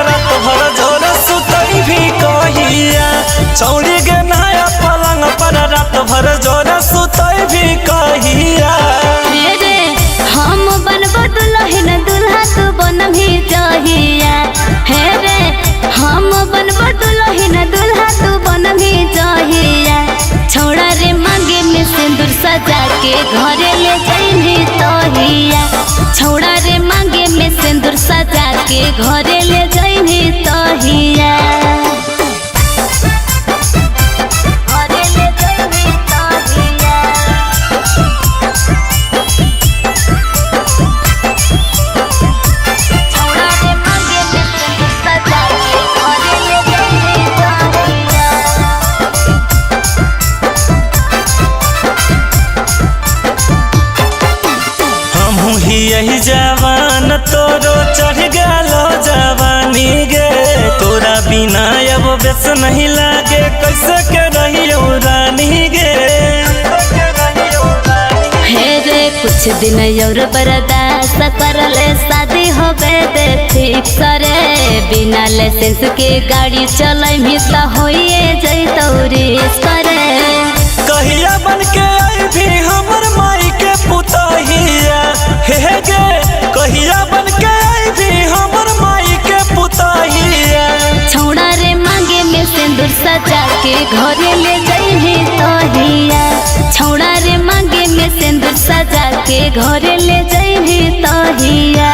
रात भर जोर सुतई भी कहिया। छौड़ी गे नया पलंग पर रात भर जोर सुतई भी कहिया। हे रे हम बनबो दुल्हन दुल्हा तू बनबी जहिया। हे रे हम बनबो दुल्हन दुल्हा तू बनबी जहिया। छौड़ा रे मांगे में सिंदूर सजा के घरे ले जइनी तहिया। छौड़ा रे मांगे में सिंदूर सजा के घरे ले जइनी तहिया। घरे ले जइनी तहिया। छौड़ा रे मांगे में सिंदूर सजा के घरे ले जइनी तहिया। हमहू ही यही जवान तोरो चढ़ गलो जवानी गे। तोरा बिना अब बेस नहीं लागे कैसे के रहियो रानी गे। हे रे कुछ दिन और बर्दाश्त कर ले शादी होबे दे फिक्स रे। बिना लाइसेंस के गाड़ी चलैबी त होइए जइतौ रिस्क रे। कहिया बन के आई हमर माई के पुतहिया। हे गे कहिया बन के आई हमर माई के पुतहिया। छौड़ा रे मांगे में सिंदूर सजा के घरे ले जइही तहिया। छौड़ा रे मांगे में सिंदूर सजा के घरे ले जइही तहिया।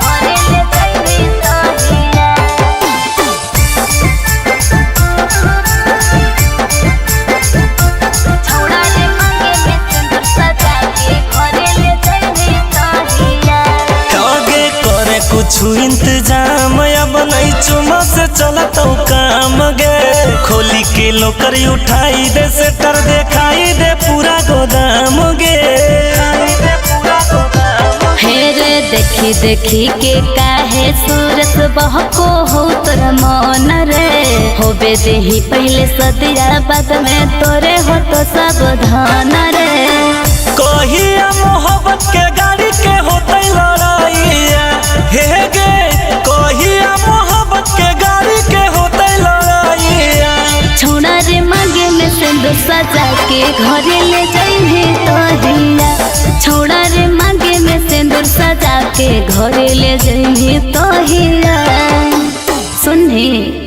घरे ले जइही तहिया। छौड़ा रे मांगे में सिंदूर सजा के घरे ले जइही तहिया। आगे करे कुछ इंतजाम अब नहीं चुमा से चलतौ काम गे। खोली के लोकरी उठाई दे सेटर देखाई दे पूरा गोदाम गे। हे रे देखी देखी के काहे सूरत बहको हो तोर मन रे। होबे देही पहले सदिया बाद में तोरे हो तो सावधान रे। कहिया मोहब्बत के गाड़ी के होतै लड़ाइया। हे गे कहिया मोहब्बत के गाड़ी के होतै लड़ाइया। छौड़ा रे मांगे में सिंदूर सजा के घरे ले जइहे तहिया। छौड़ा रे मांगे में सिंदूर सजा के घरे ले जइहे तहिया। सुनही।